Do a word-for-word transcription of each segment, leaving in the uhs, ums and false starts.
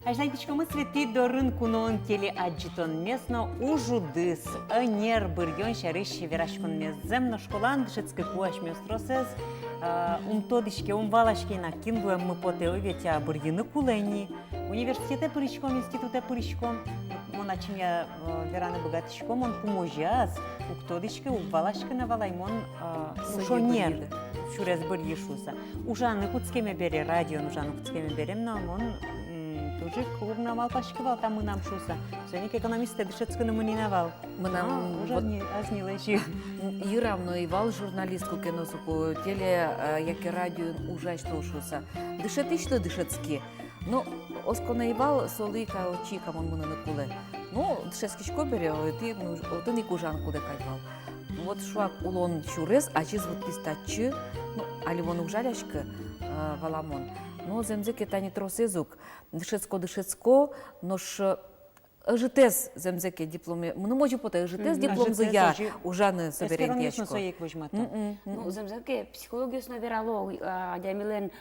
Азьланьтӥськомы «Светӥ дорын куноын» телеадӟытонмес но ужудыс, ӧнер быръён сярысь вераськонмес. Зэм но, школаын дышетскыку асьмеос тросэз, а, ум тодӥське, ум валаське на, кин луэммы потэ, о, ведь, а, быръыны кулэ ни. Университетэ пыриськом, институтэ пыриськом. Мон ачим я, э, вераны быгатӥсько, мон пумозяз уг тодӥськы, уг валаськы на вал ай мон, э, ну, шонер сюрес быръи шуыса. Ужаны кутскеме бере, радиоын ужаны кутскеме бере но мон, м, туж ик уг на малпаськы вал та мынам шуыса. Соин ик экономистэ дышетскыны мынӥ на вал. Мынам, а, ужан вот ни-, ас нилэсь. Йырам но ӧй вал журналист, куке но соку теле, э, яке радиоын ужась луо шуыса. Дышетӥсьлы дышетски. Ну, оскон ӧй вал, солы ик-а, отчы ик-а мон мыныны кулэ. Ну, дышетскисько бере, отӥ, ну, отын ик ужан кулэ кадь вал. Ну, вот шуак улон сюрес ачиз вуттӥз татчы, ну, али мон уг жаляськы, э, валамон. Но зэмзэ ке, тани тросэз ук. Дышетско, дышетско, нош, э, ӧжытэз зэмзэ ке дипломе, мыным озьы потэ, ӧжытэз дипломзыя ужаны собере интыясько. Мгм. Ӧжытэз озьы. Эскеронъёс но сое ик возьмато. Мгм, мгм. Ну, зэмзэ ке, психологъёс но верало, а, адямилэн,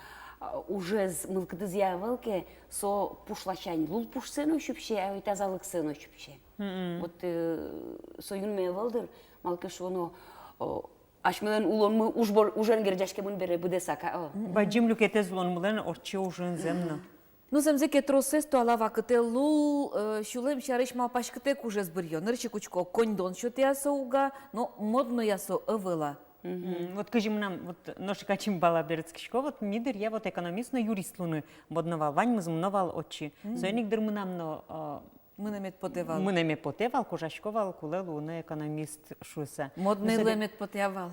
а, ужез мылкыдызъя ӧвӧл ке, со пуш ласянь лулпушсэ но сюпсе, а ӧй тазалыксэ но сюпсе. Мгм. Вот, э, со юнме ӧвӧл дыр, малы ке шуоно, о, асьмелэн улонмы уж бор-, ужен герӟаськемын бере быдэсак, а, о. Бадӟым люкетэз улонмылэн ортче ужын, зэм но. Ну, зэмзэ ке, тросэз туала вакытэ лул, э, сюлэм сярысь малпаськытэк ужез быръё. Нырысь ик учко, коньдон сётэ-а со, уг-а, но модно-а со, ӧвӧл-а. Мгм. М, вот кызьы мынам, вот нош ик ачим бала берытскисько, вот ми дыръя вот экономист но юрист луыны модно вал, ваньмыз мыно вал отчы. Мгм. Соин ик дыр мынам но, э, мынэме потэ вал. Мынэме потэ вал, кожасько вал, кулэ луыны экономист шуыса. Модной луэмед потэ-а вал?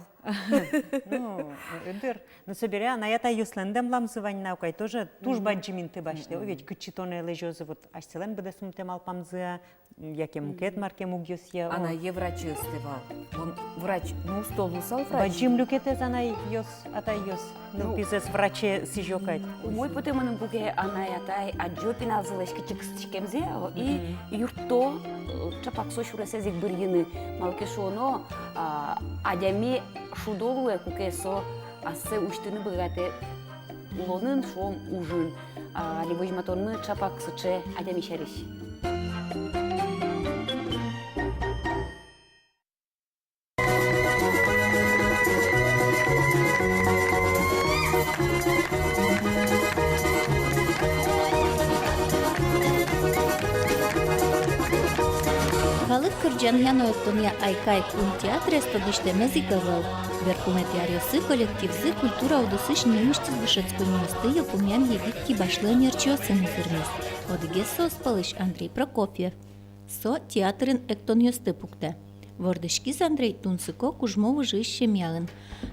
Ну, ӧдыр. Ну, собере анай-атайёслэн дэмламзы вань на ук ай, тоже туж бадӟым инты басьтэ. О, ведь кытчы тонэ лэзёзы, вот асьсэлэн быдэсмытэ малпамзы-а, яке мукет мар ке мугъёсъя, о. Анае врач ыстэ вал. Мон врач, ну, усто луысал врач. Бадӟым люкетэз анайёс, атайёс. Ну, нылпизэс враче сӥзё кадь. Умой потэ мыным, куке анай-атай адӟо пиналзылэсь кытчы кыстӥськемзэ, о, и юртто, э, чапак со сюресэз ик быръыны. Малы ке шуоно, а, адями шудо луэ, куке со ассэ усьтыны быгатэ улонын, шуом, ужын. А, али возьматонмы чапак сыӵе адями сярысь. Калык кырӟанъя но эктонъя «Айкай» кун театрез тодӥсьтэмез ик ӧвӧл. Берпуметӥ аръёсы коллективзы культура удысысь нимысьтыз дышетсконниосты йылпумъям егит кибашлы ӧнерчиосын узырмиз. Одӥгез соос пӧлысь Андрей Прокопьев. Со театрын эктонъёсты пуктэ. Вордӥськиз Андрей тунсыко кужмо выжыысь семьяын.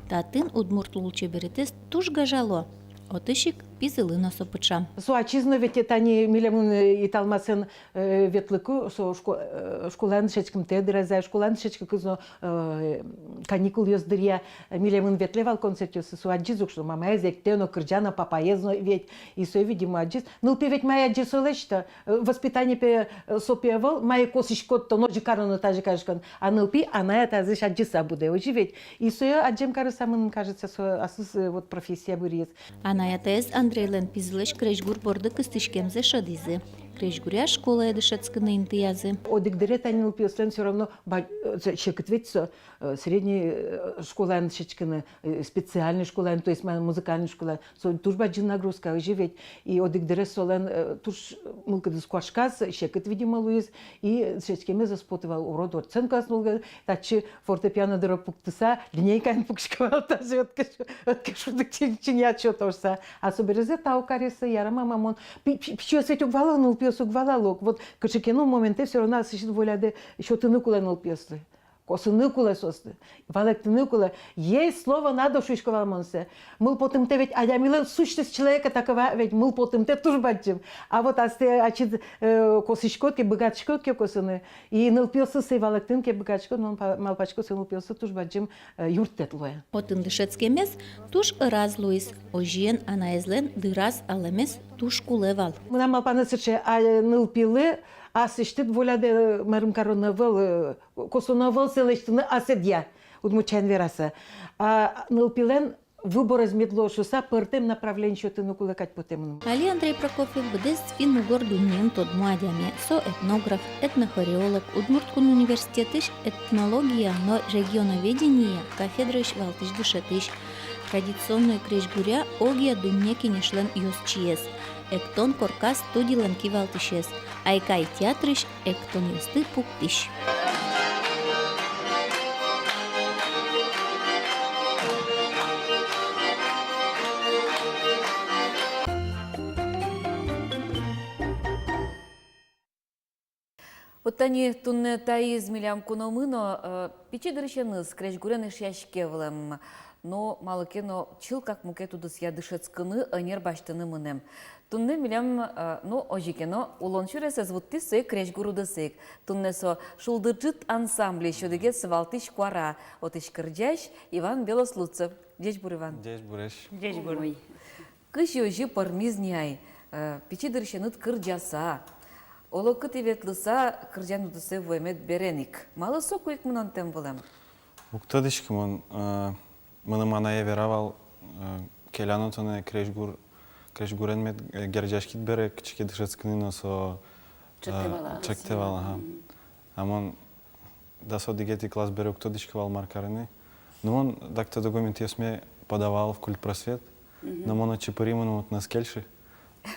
Татын удмурт лулчеберетэз туж гажало. Отысь ик пизылы но со пыӵа. Со ачиз но ведь тани милемын, э, Италмасэн, э, ветлыку, со шко-, э, школаын дышетскымтэ дыраз ай, школаын дышетскыкуз но, э, каникулъёс дыръя, э, милемын ветлэ вал концертъёсы, со адӟиз ук, что мамаез эктэ но, кырӟа но, папаез но ведь. И сое, видимо, адӟиз. Нылпи ведь мае адӟиз, солэсь-то, э, воспитание пе, э, со пе ӧвӧл, мае косӥськод, то озьы кароно, тазьы кариськод. А нылпи анай-атаезлэсь адӟыса будэ, озьы ведь. И сое адӟем карыса, мыным кажется, со аслыз, э, вот профессия быръиз. Анай-атаез Андрейлэн пизылэсь крезьгур борды кыстӥськемзэ шӧдӥзы. Крезьгуръя школае дышетскыны интыязы. Одӥг дыре тани нылпиослэн всё равно ба-, э, секыт ведь со, э, средней, э, школаын дышетскыны, э, специальной школаын, то есть ма-, музыкальной школаын. Со туж бадӟым нагрузка, озьы ведь. И одӥг дыре солэн, э, туж мылкыдыз куашказ, секыт, видимо, луиз. И дышетскемез ӧз поты вал, урод оценкаос нуллэ. Татчы фортепиано доры пуктыса, линейкаен пукисько вал, тазьы ӧд ке, ӧд ке шуды чин-, чиньыяд сётозы. А собере тау кариз: яра, мама, мон, пи-, пи-, пичиос ведь уг вала, нылпиос уг вала лок. Вот кыӵе ке но моментэ всё равно аслэсьтыд воляды сётыны кулэ нылпиослы. Косыны кулэ соосты, валэктыны кулэ. Есть слово «надо», шуисько вал мон сое. Мылпотымтэ ведь адямилэн, сущность человека такова, ведь мылпотымтэ туж бадӟым. А вот астэ ачид, э, косӥськод ке, быгатӥськод ке косыны, и нылпиослы сое валэктыны ке быгатӥськод, мон па-, малпасько, со нылпиослы туж бадӟым, э, юрттэт луэ. Отын дышетскемез туж ӧраз луиз, озьыен анаезлэн дыраз алэмез туж кулэ вал. Мынам малпанэ сыӵе: а, нылпилы аслэсьтыд волядэ, э, марым, кароно ӧвӧл, э, косоно ӧвӧл сое лэсьтыны асэдъя, удмурт сямен вераса. А нылпилэн выборез мед луоз шуыса, пӧртэм направление сётыны кулэ кадь потэ мыным. Али Андрей Прокофьев быдэс финн-угор дуннеын тодмо адями. Со этнограф, этнохореолог, Удмурт кун университетысь этнология но регионоведение кафедраысь валтӥсь дышетӥсь. Традиционной крезьгуръя огъя дунне кенешлэн ёзчиез. Эктон корказ студилэн кивалтӥсез. «Айкай» театрысь эктонъёсты пуктӥсь. Вот тани туннэ таиз милям куномы но, э, пичи дырысеныз крезьгурен эшъяське вылэм. Но малы ке но чылкак мукет удысъя дышетскыны, ӧнер басьтыны мынэм. Туннэ милям, э, ну, озьы ке но, улон сюресэз вуттӥз сое крезьгур удысэ ик. Туннэ со «Шулдыр ӝыт» ансамбльысь одӥгез валтӥсь куара, отысь кырӟась Иван Белослудцев. Ӟечбур, Иван. Ӟечбуресь. Ӟечбур. Ой. Кызьы озьы пӧрмиз ни ай, э, пичи дырысеныд кырӟаса, олокытӥ ветлыса кырӟан удысэ вуэмед берен ик? Малы соку ик мынонтэм вылэм? Уг тодӥськы мон, э, мыным анае вера вал, э, келяно тонэ крезьгур, крезьгурен мед, э, герӟаськид бере, кытчы ке дышетскыны но со, э, чектэ вал, а, чектэ вал, ага. Мгм. А мон дас одӥгетӥ класс бере уг тодӥськы вал, мар карыны. Ну, мон так-то документъёсме подавал в культпросвет, мгм, но мон отчы пыри, мыным отын ӧз кельшы.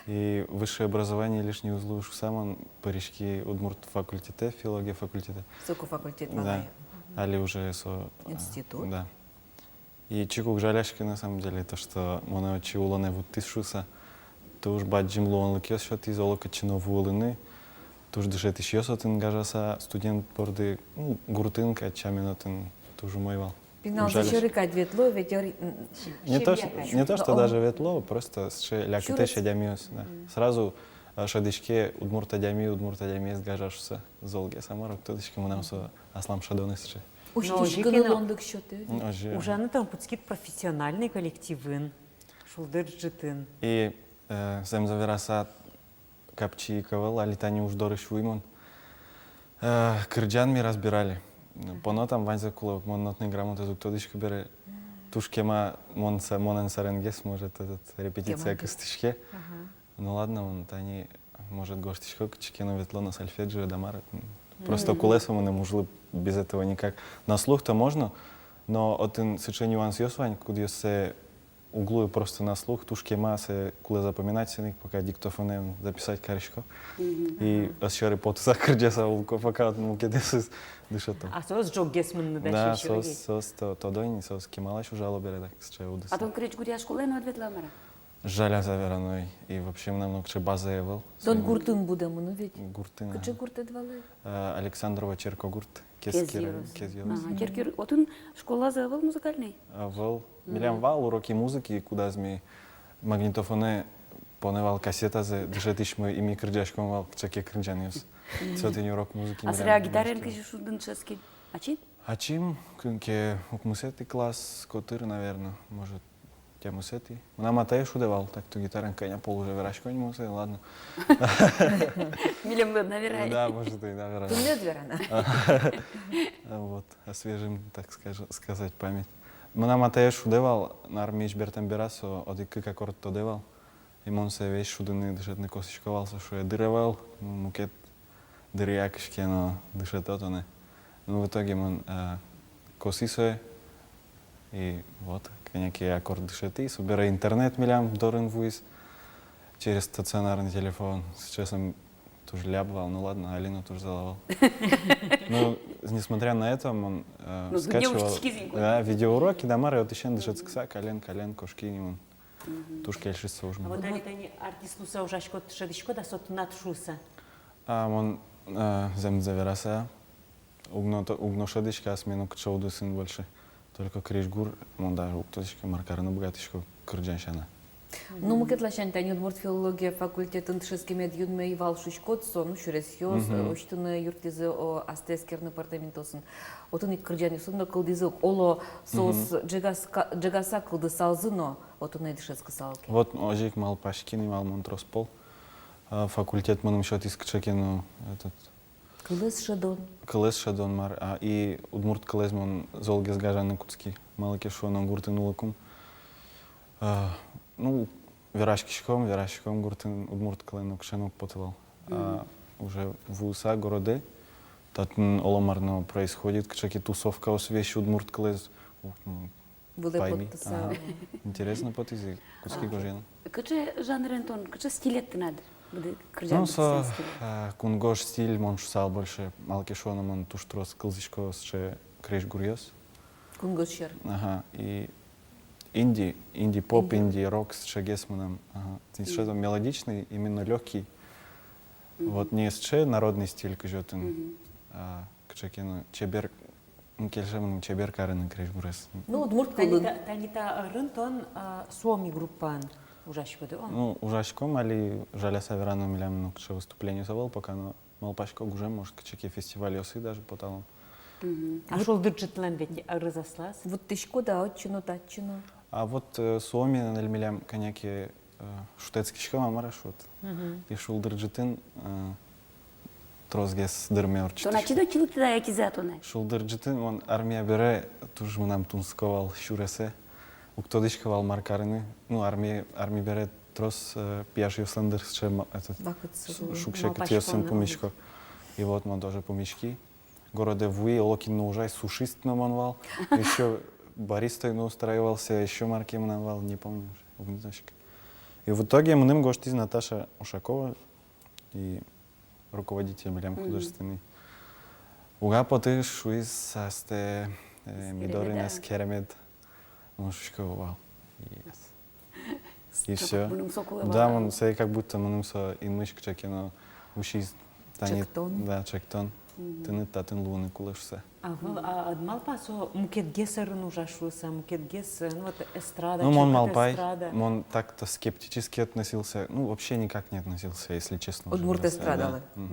И высшее образование лишнее уз луы шуыса, мон пыриськи удмурт факультетэ, филология факультетэ. Соку факультет вал ай. Да. Али уже со, э, институт. Да. И чик уг жаляськы, на самом деле, то, что монэ отчы улонэ вуттӥз шуыса. Туж бадӟым луонлыкъёс сётӥз олокытчы но вуылыны. Туж дышетӥсьёс отын гажаса, студент борды, ну, гуртын кадь сямен отын туж умой вал. Пиналзы сьӧры кадь ветло, ведь ор-, м, не то, семья ш-, кадь. Не то, что даже ветло, просто сыӵе лякытэсь адямиос, да. Мгм. Сразу, а, шӧдӥське, удмурт адями, удмурт адямиез гажа шуыса. Золгес-а, мар-а, уг тодӥськы, мынам со аслам шӧдонэ сыӵе. Усьтӥськыны луонлык сётэ. М, озьы. Ужаны тон кутскид профессиональный коллективын, «Шулдыр ӝытын». И, э, зэмзэ вераса, капчи ик ӧвӧл, али тани уж дорысь вуи мон. Э, кырӟан ми разбирали. Поно там ваньзэ кулэ ук, мон нотной грамотаез уг тодӥськы бере. Туж кема мон са-, монэн саренгес, может, этот, репетиция кыстӥське. Ага. Ну ладно, мон тани, может, гожтӥсько, кытчы ке но ветло на сольфеджио да мар. Просто кулэ со мыным ужлы, без этого никак. На слух-то можно, но отын сыӵе нюансъёс вань, кудъёссэ уг луы просто на слух, туж кема, сое кулэ запоминать сыны ик, пока диктофонэн записать карисько. Мгм. И ӧс сьӧры потыса кырӟаса улко, пока отын мукетъёсыз дышето. А соос ӝоггес мыныны дасесь. Да, соос, соос то-, тодо ини, соос кемалась ужало бере, так, сыӵе удысын. А тон крезьгуръя школае но ӧд ветлы, мар-а? Жаляса верано ай, и вообще мынам нокыӵе базае ӧвӧл. Тон гуртын будэмын ведь? Гуртын, ага. Кыӵе гуртэд вал ай? Э, Александрово черкогурт, Кез ёрос. Кез ёрос. Ага, черкогурт. Отын школазы ӧвӧл музыкальный? Ӧвӧл. Мгм. Милям вал уроки музыки, кудаз ми магнитофонэ понэ вал кассетазы дышетӥсьмы, и ми кырӟаськом вал кыӵе ке кырӟанъёс. Мгм. Со тӥни урок музыки. А милям. А собере гитараен кызьы шудын дышетскид? Ачид? Ачим, куинь ке укмысэтӥ класс котыр, наверно, может, тямысэтӥ. Мынам атае шудэ вал, так-то гитараен кӧня пол уже верасько ни мон сое, ладно. Милемлы ӧд на верай. Да, может, и на верай. Туннэ ӧд вера на. Вот, освежим, так скажем, сказать, память. Мынам атае шудэ вал, на армиысь бертэм бераз со одӥг-кык аккорд тодэ вал. И мон сое весь шудыны, дышетыны косӥсько вал, со шуэ: дыр ӧвӧл, мукет дыръя кыӵе ке но дышето тонэ. Ну, в итоге мон, э, косӥ сое, и вот, кӧня ке аккорд дышетӥ, собере интернет милям дорын вуиз через стационарный телефон. Сейчас он туж ляб вал, ну ладно, али но туж зол вал. Ну, несмотря на это, мон, э, скачивал, да, видеоуроки, да, мар-а, отысен дышетскыса, каллен, каллен кошки ини мон. Мгм. Туж кельшиз со уж мыным. А вот али тани артист луыса ужаськод, шӧдӥськод-а со тынад шуыса? А мон, э, зэмзэ вераса, уг но то-, уг но шӧдӥськы асме нокыӵе удысын больше. Только крезьгур, мон даже уг тодӥськы, мар карыны быгатӥсько кырӟан сяна. Ну, мукет ласянь, тани удмурт филология факультетын дышетскемед юнме ӧй вал шуиськод, со, ну, сюресъёс, мгм, э, усьтыны юрттӥзы, о, астэ эскерыны пӧртэм интыосын. Отын ик кырӟанъёсыд но кылдӥзы ук, оло, соос, мгм, ӝегаса-, ӝегаса кылдысалзы но, отын ӧй дышетскысал ке. Вот озьы ик малпаськи ни вал мон трос пол, э, факультет мыным сётӥз кыӵе ке но, этот, кылэз шӧдон. Кылэз шӧдон, мар-а, и удмурт кылэз мон золгес гажаны кутски. Малы ке шуоно, гуртын улыкум А, ну, вераськиськом, вераськиськом гуртын удмурт кылын, но кыӵе но уг поты вал. А уже вуыса городэ, татын оло мар но происходит, кыӵе ке тусовкаос весь удмурт кылэз. Ух, ну, вылэ паймы. Поттыса. Ага. Интересно потӥз, кутски гожъяны. Кыӵе жанрен тон, кыӵе стилед тынад? Быдэ кырӟан. Ну, со, стиль. А, кунгож стиль, мон шуысал больше, малы ке шуоно, мон туж трос кылзӥсько сыӵе крезьгуръёс. Кунгож сьӧр. Ага, и инди, инди-поп, инди-рок, сыӵегес мынам. Ага. Тӥни сыӵе мелодичный, именно лёгкий. Вот не сыӵе народный стиль кызь отын, а кыӵе ке но чебер, м, кельше мыным чебер карыны крезьгурез. Ну, удмурт кылын. Тани та, тани та арын тон, а, Суоми группаын ужаськод-а? Ну, ужаськом, али, жаляса верано, милям нокыӵе выступлениос ӧвӧл пока, но малпасько, гужем, может, кыӵе ке фестивальёсы даже поталом. А шулдыр ӝытлэн ведь ӧрыз аслаз. Вуттӥськод-а отчы но, татчы но? А вот, э, Суомиын али милям кӧня ке, э, шутэтскиськом, а мар-а шуод. И шулдыр ӝытын, э, тросгес дырме ортчытӥськом. Тон ачид отчы лыктӥд-а, яке изы-а тонэ? Шулдыр ӝытын, мон армия бере, туж мынам тунсыко вал сюресэ. Уг тодӥськы вал, мар карыны. Ну, армия, армия бере трос, э, пияшъёслэн дыр сыӵе ма-, этот, вакытсы шу-, шуг-секытъёсын пумисько. И вот мон тоже пумиськи. Городэ вуи, оло кин но ужай, сушист но мон вал. Ещё баристой но устраивался, ещё мар ке мынам вал, не помню уже, уг ни тодӥськы. И в итоге мыным гожтӥз Наташа Ушакова, и руководитель милям художественный. Уг-а поты, шуиз, астэ, э, ми дорын эскеремед. Мон шуисько, вау. И всё. Да, мон сое как будто мыным со инмысь кыӵе ке но усиз, тани, чектон. Да, чектон. Тыныд татын луыны кулэ шуыса. А вал, а ӧд малпа-а со мукетгес ӧрын ужа шуыса, мукетгес, э, ну вот эстрада, чылкыт эстрада? Ну, мон малпай, мон так-то скептически относился, ну, вообще никак не относился, если честно, уже. Удмурт эстрадалы. Да.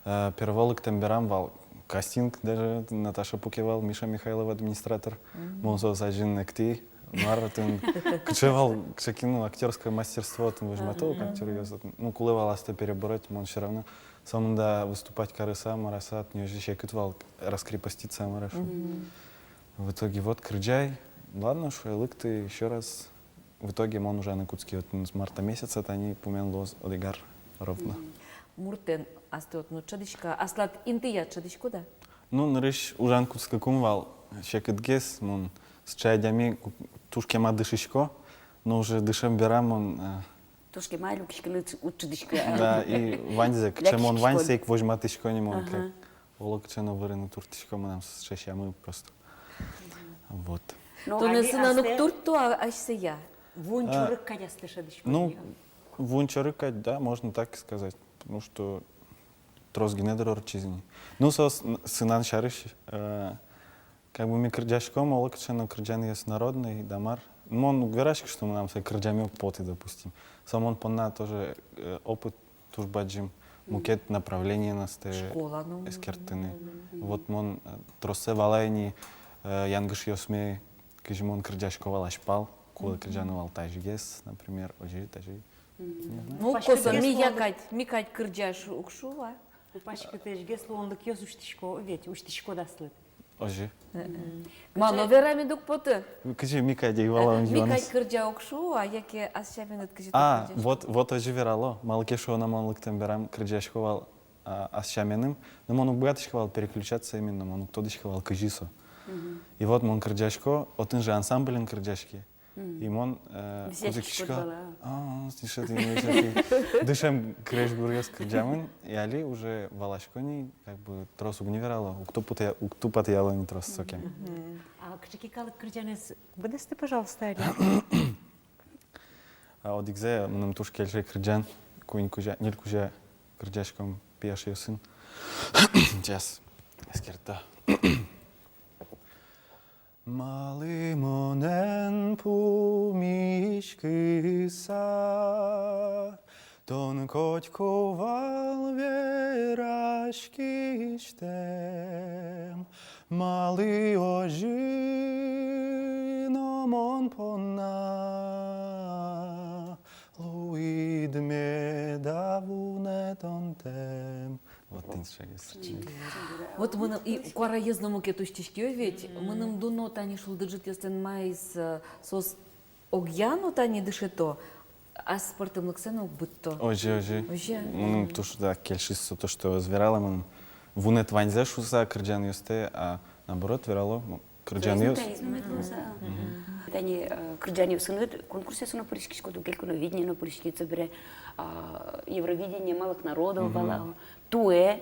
Э, первой лыктэм берам вал кастинг даже, Наташа пуке вал, Миша Михайлов, администратор. Мон соос азьын эктӥ, мар отын, кыӵе вал, кыӵе ке но актёрское мастерство отын возьматэ ук актёръёс отын. Ну, кулэ вал астэ перебороть, мон всё равно сомында выступать карыса, мар-а, со тӥни озьы секыт вал раскрепоститься, мар-а шуо. В итоге вот кырӟай, ладно, шуэ, лыкты ещё раз. В итоге мон ужаны кутски отын с марта месяца, тани пумен луоз одӥг ар ровно. Муртэн астэ отын уд шӧдӥськы-а, аслад интыяд шӧдӥськод-а? Ну, нырысь ужан кутскыкум вал секытгес, мон сыӵе адями, ку-, туж кема дышисько, но уже дышем берам мон, э, туж кема люкиськыны уд шӧдӥськы. Да, и ваньзэ, кыӵе мон вань, сое ик возьматӥсько ни мон, как. Оло кыӵе но вырыны турттӥсько, мынам сыӵе сямы просто. Вот. Тонэ сынан уг туртто асьсэя? Вуын чорыг кадь астэ шӧдӥськод. Ну, вуын чорыг кадь, да, можно так и сказать. Потому что трос гинэ дыр ортчиз ини. Ну, со с-, сынан сярысь, э, как бы ми кырӟаськом, оло кыӵе но кырӟанъёс народной, да мар. Мон уг вераськы, что мынам сое кырӟаме уг поты, допустим. Со мон понна тоже, э, опыт туж бадӟым, мукет направлениен астэ эскерттыны. Вот мон, э, троссэ валай ини, э, янгышъёсме, кызьы мон кырӟасько вал азьпал, кулэ кырӟаны вал тазьыгес, например, озьы, тазьы. Не знаю. Ну, косо, ми кадь, ми кадь кырӟа шу-, уг шуо-а? Паськытӥсьгес луонлыкъёс усьтӥсько, ведь, усьтӥськод аслыд. Озьы. Ма, но верамед уг поты. Кызьы ми кадь ӧй вала, э, ми кадь кырӟа уг шуо-а, яке ас сяменыд кызьы? А, вот, вот озьы верало. Малы ке шуоно, мон лыктэм берам кырӟасько вал, а, ас сяменым. Но мон уг быгатӥськы вал переключаться именно, мон уг тодӥськы вал, кызьы со. И вот мон кырӟасько, отын же ансамблен кырӟаськи. И мон, э, кутскисько. А, слушай, ты, слушай, ты. Дышем крезьгуръёс кырӟамын, и али уже валасько ни, как бы, трос уг ни верало, уг тупатъя-, уг тупатъяло ни трос сокем. А кыӵе ке калык кырӟанэз быдэсты, пожалуйста, али. А, одӥгзэ, мыным туж кельше кырӟан, куинь кузя, ньыль кузя кырӟаськом пияшъёсын. Сейчас, эскерто. Малы монэн пумиськыса тон котьку вал вераськисьтэм? Малы озьы но мон понна луид меда вунэтонтэм? Вот тӥни сыӵегес. Вот мыным и куараез но мукет усьтӥське ведь, мыным дуно тани шулдыр ӝытъёслэн маиз, э, соос огъя но тани дышето, ас пӧртэмлыксэ но уг быдто. Озьы, озьы. Озьы. Мыным туж, да, кельшиз со, то, что ӧз вералэ мыным вунэт ваньзэ шуыса кырӟанъёстэ, а наоборот верало, м, кырӟанъёс. Тани, э, кырӟанъёсыныд конкурсъёсы но пыриськиськод, кельку но, видение но пыриськид, собере, а, Евровидение, «Малык народов» вал-а, туэ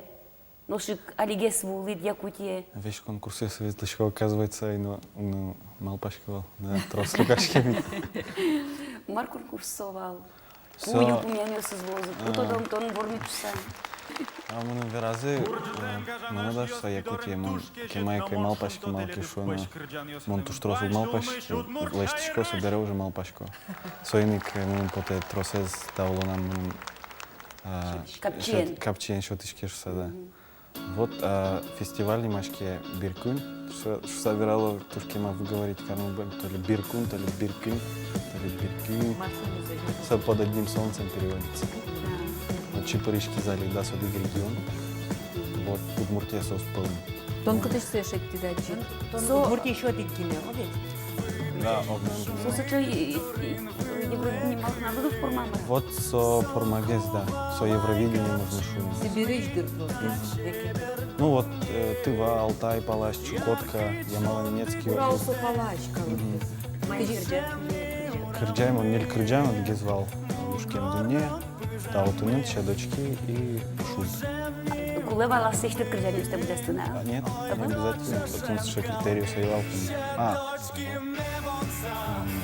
нош ик алигес вуылӥд Якутие. Весь конкурсъёсы ветлӥсько, оказывается, и но, но малпасько вал, да, трос люкаськемын. Мар конкурс со вал? Со ку йылпумъянъёсыз луозы, ку тодом тон вормид шуыса? А мыным веразы, э, мон уд шуыса Якутие, мон кема ик ӧй малпаськы, малы ке шуоно, мон туж трос уг малпаськы, лэсьтӥсько, собере уже малпасько. Соин ик, э, мыным потэ тросэз та улонам мыным, а, капчиен, капчиен сётӥське шуыса, да. Вот, а, фестиваль нимаське «Биркун», шуса, шуса верало, туж кема выговорить карыны уг быгаты, то ли «Биркун», то ли «Биркун», то ли «Биркун». Со «под одним солнцем» переводится. Отчы пыриськиз али дас одӥг регион. Вот, Удмуртия соос пӧлын. Тон кытысь сое шедьтӥд адӟид? Тон Удмуртия ещё одӥг гинэ, о ведь? Да, огнам. Со сыӵе, э, э, Евровидение, «Малык народов» форма-а? Вот со формагес, да. Со Евровидение, можно шуыны. Сибирьысь, дыр, просто. Ну вот, э, Тыва, Алтай палась, Чукотка, ямало-ненецкий. Урал со палась, как бы. Кырӟай мон, ньыль кырӟан одӥгез вал: «Люкаськем дунне», «Тау тыныд», «Сяд очки» и «Шуд». Кулэ вал-а аслэсьтыд кырӟанъёстэ быдэстыны? А, нет, не обязательно, потому что критериос ӧй вал. А, м,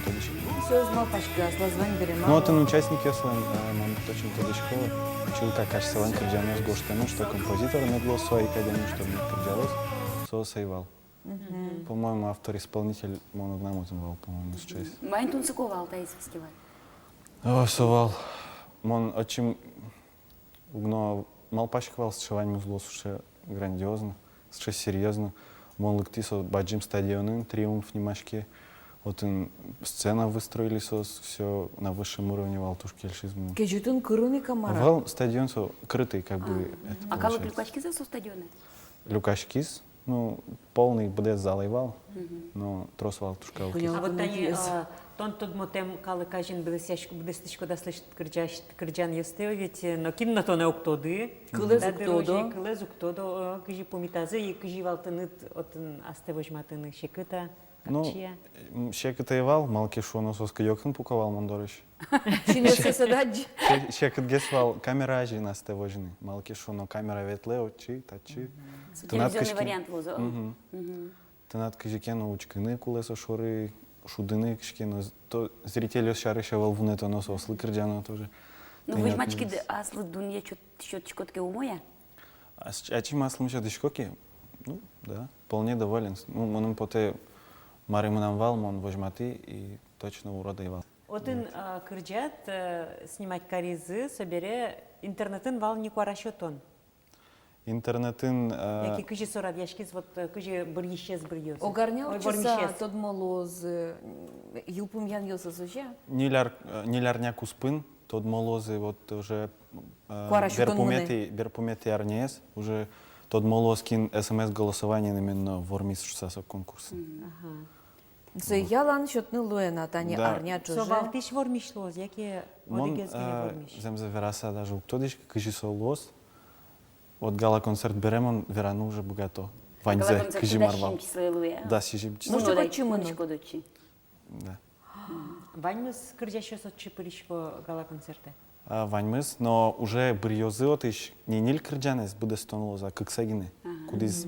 тодӥсько. Соос малпасько, аслаз вань бере. Ну, отын участникъёслэн, э, мон точно тодӥсько, чылкак асьсэлэн кырӟанъёс гожтэмын, что композитор мед луоз со ик адями, что мед кырӟалоз, соос ӧй вал. Мгм. По-моему, автор-исполнитель мон огнам отын вал, по-моему, сейчас. Маин тунсыко вал таиз фестиваль? О, со вал. Мон отчы уг но малпаськы вал, сыӵе ваньмыз луоз, сыӵе грандиозно, сыӵе серьёзно. Мон лыктӥ со бадӟым стадионын, «Триумф» нимаське. Отын сцена выстроили соос, всё на высшем уровне вал, туж кельшиз мыным. Кезьытын кырыны камара. Вал стадион со крытый, как бы, это получается. А калык люкаськиз-а со стадионэ? Люкаськиз. Ну, полный быдэс зал ӧй вал, но трос вал туж калык. А вот тани, а, тон тодмотэм калык азьын быдэсъяськ-, быдэстӥськод аслэсьтыд кырӟась-, кырӟанъёстэ, ведь, э, нокин но тонэ уг тоды. Кылэз уг тодо. Кылэз уг тодо, э, кызьы пумитазы и кызьы вал тыныд отын астэ возьматыны, секыт-а, капчи-а? Ну, м, секыт ӧй вал, малы ке шуоно соос кыдёкын пуко вал мон дорысь. Синъёссэс ӧд адӟы. Се-, секытгес вал камера азьын астэ возьыны. Малы ке шуоно камера ветлэ отчы, татчы. Мгм. Тынад телевизионный кызьы ке-, вариант луоз, о. Мгм. Мгм. Тынад кызьы ке но учкыны кулэ со шоры, шудыны кызьы ке но, з-, то зрительёс сярысь ӧвӧл вунэтоно, соослы кырӟано тоже. Ну, тынад возьматскид, аслыд дунъет сёт-, сётӥськод ке, умой-а? А с-, ачим аслым сётӥсько ке, ну, да, вполне доволен. Ну, мыным потэ, мар мынам вал, мон возьматӥ, и точно урод ӧй вал. Отын, вот, а, кырӟад, э, снимать каризы, собере интернетын вал ни куара сётон. Интернетын, э, яке кызьы со радъяськиз, вот, э, кызьы бырйисез бырйоз? Огарня ортчыса тодмо луозы, м, йылпумъянъёсыз, озьы-а? Ньыль ар-, э, ньыль арня куспын тодмо луозы, вот уже, э, куара сётон мынэ. Берпуметӥ, берпуметӥ арняез уже тодмо луоз, кин СМС-голосованиен именно вормиз шуыса со конкурсын. Мгм. Ага. Сое ялан сётыны луэ на тани, да, арня ӵоже. Со валтӥсь вормись луоз, яке одӥгез гинэ, э, вормись? Зэмзэ вераса, даже уг тодӥськы, кызьы со луоз. Вот гала-концерт бере мон вераны уже быгато. Ваньзэ, кызьы мар вал. Гала-концерт дас сизьым числое луэ, а? Дас сизьым числое. Мон нош отчы мыно. Мон нош отчы. Да. Ваньмыз кырӟасьёс отчы пырисько гала-концертэ? А, ваньмыз, но уже быръёзы отысь не ньыль кырӟанэз быдэстон луоз, а кыксэ гинэ. Ага. Кудӥз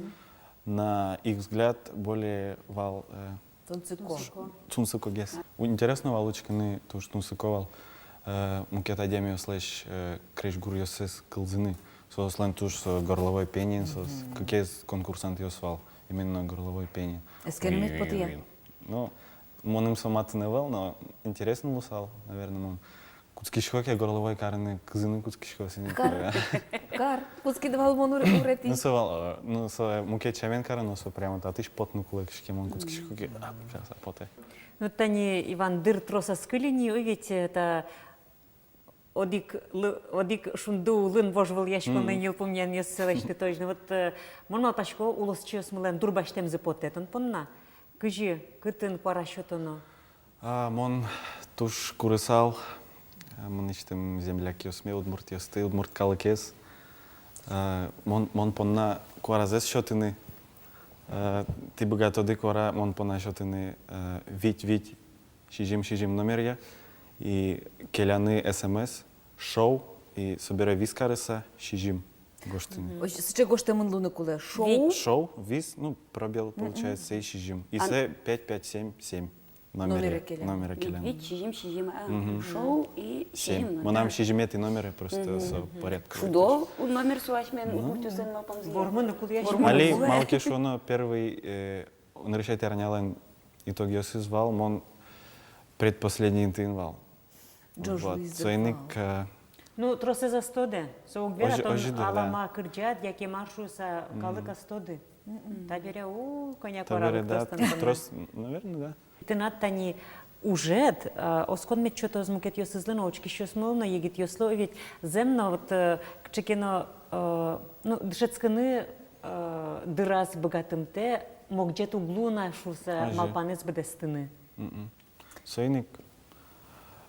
на их взгляд более вал, э, тунсыко. Тунсыко. Тунсыкогес. Интересно вал учкыны, туж тунсыко вал, э, мукет адямиослэсь, э, крезьгуръёссэс кылзыны. Соослэн туж, э, горловой пениен соос. Мгм. Кыкез конкурсантъёс вал именно горловой пение. Эскеремед потэ-а? Ну, мыным со матын ӧвӧл, но интересно луысал, наверное, мон кутскисько ке горловой карыны, кылзыны кутскисько, сыӵе. Кар, кар, кутскид вал, мон ур-, уретӥ. Ну, со вал, э, ну, со, э, мукет сямен кароно, со прямо татысь потыны кулэ кыӵе ке, мон кутскисько ке, а, как раз потэ. Ну, тани, Иван, дыр трос ӧз кыльы ни, ой, ведь, э, та одӥг лы-, одӥг шунды улын вожвылъяськонлэн йылпумъянъёссэ лэсьтытозь. Ну вот, э, мон малпасько, улосчиосмылэн дурбасьтэмзы потэ тон понна. Кызьы, кытын куара сётоно? А, мон Туж курысал, э, мынэсьтым землякъёсме, удмуртъёсты, удмурт калыкез. Э, мон, мон понна куаразэс сётыны. Э, тӥ быгатоды куара мон понна сётыны, э, вить, вить, сизьым, сизьым номеръя. И келяны СМС, шоу, и собере вис карыса, сизьым. Гожтыны. Мгм. Озьы, сыӵе гожтэмын луыны кулэ. Шоу. Вить. Шоу, вис, ну, пробел, мгм, получается, и сизьым. И, а, сэ пять пять семь семь номере, номере келян. Номере келян. Вить, вить, сизьым, сизьым, а, мгм, шоу и семь. Сизьым номер. Мынам сизьыметӥ номере, просто, мгм, со порядке. Шудо, у, номер со асьмен, ну, удмуртъёслэн малпамзыя. Вормыны кулэ. Вормыны кулэ. Али, малы ке шуоно, первый, э, нырысетӥ арнялэн итогъёсыз вал, мон предпоследний интыын вал. Ӝож луиз дыр. Вот, соин ик, э, ну, тросэз ӧз тоды, со уг вера, озьы, тон озьы дыр, да. Алама кырӟад, яке мар шуыса, мгм, калык ӧз тоды. Мгм. Табере, у, кӧня куаралык, табере, да, трос тонна. Трос, наверное, да. Тынад тани ужед, э, оскон мед сётоз мукетъёсызлы но, учкисьёсмылы но, егитъёслы ведь, зэм но, вот, э, кыӵе ке но, э, ну, дышетскыны, э, дыраз быгатымтэ, могӟет уг луы на шуыса, озьы, малпанэз быдэстыны. Мгм. Соин ик,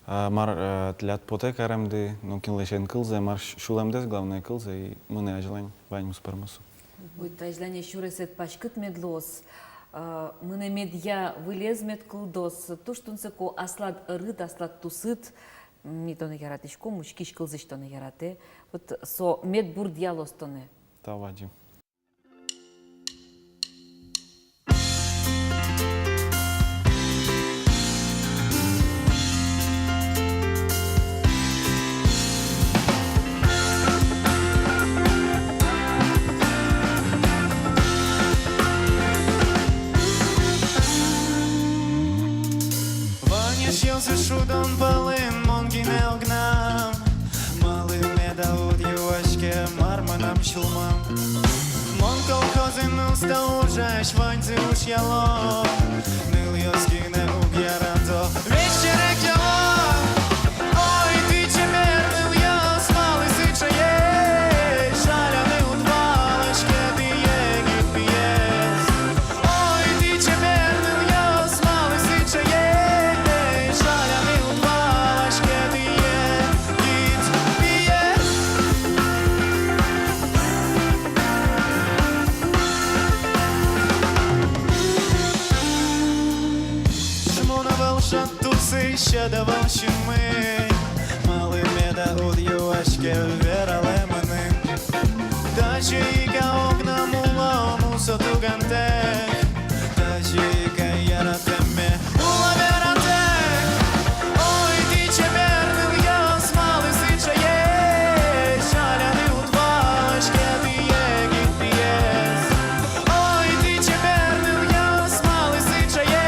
а, мар, э, тӥляд потэ каремды, ну, кинлэсь эн кылзэ, мар с-, сюлэмдэс, главное, кылзэ, и мынэ азьлань ваньмыз пӧрмоз. Ой, та азьлане сюресэд паськыт мед луоз, а, мынэ медъя, вылез мед кылдоз, туж тунсыко аслад ӧрыд, аслад тусыд. Ми тонэ яратӥськом, учкись, кылзӥсь тонэ яратэ. Вот со мед бурдъялоз тонэ. Тау бадӟым. Вань эшъёсы шудон пӧлын, мон гинэ огнам. Малы меда уд юаське, мар мынам сюлмам? Мон колхозын уста ужась, ваньзы ушъяло. Нылъёс гинэ уг ярато, весь черекъяло. Ой, тӥ чебер нылъёс, малы сыӵе есь, жаляны уд валаське тӥ егит пиез. Ой, тӥ чебер нылъёс, малы сыӵе есь, жаляны уд валаське тӥ егит пиез. Шмон ӧвӧл шат тусысь, сьӧд ӧвӧл синмысь, малы меда уд юаське, вералэ мыным. Тазьы ик-а огнам уло мусо тугантэк, тазьы ик-а яратэме уло вератэк. Ой, тӥ чебер нылъёс, малы сыӵе есь, жаляны уд валаське тӥ егит пиез. Ой, тӥ чебер нылъёс, малы сыӵе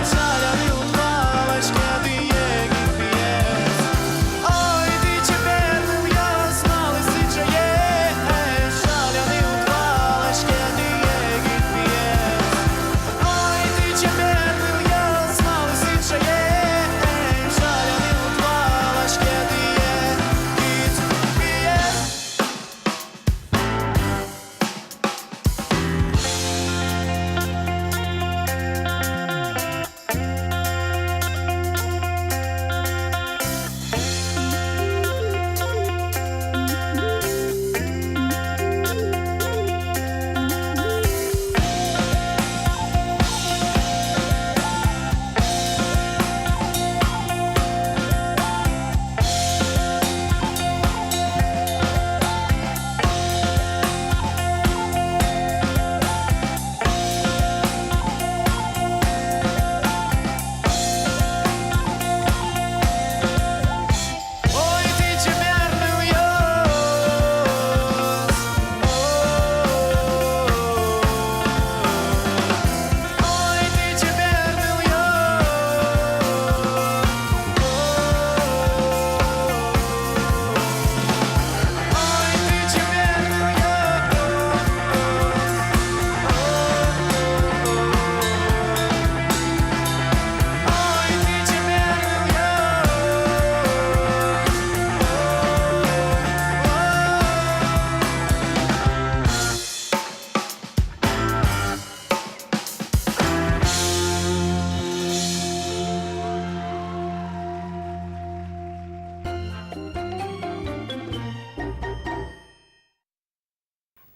есь, жаляны уд валаське тӥ егит пиез. Ой, тӥ чебер нылъёс, малы сыӵе есь,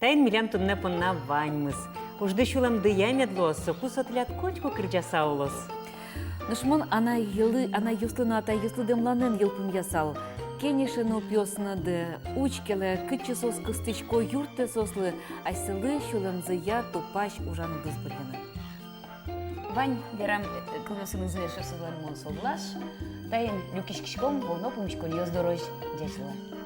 Таин милям туннэ понна ваньмыз. Ужды сюлэмдыя мед луоз, соку со тӥляд котьку кырӟаса улоз. Нош мон анайёслы, анайёслы но атайёслы дэмланэн йылпумъясал: кенеше но пиосыныды, учкелэ, кытчы соос кыстӥсько, юрттэ соослы асьсэлы сюлэмзыя тупась ужан удыс бырйыны. Вань верам, э, кылъёсынызы эшъёсызлэн мон соглаш. Таин люкиськиськом, вуоно пумиськонъёс дорозь. Ӟеч луэ.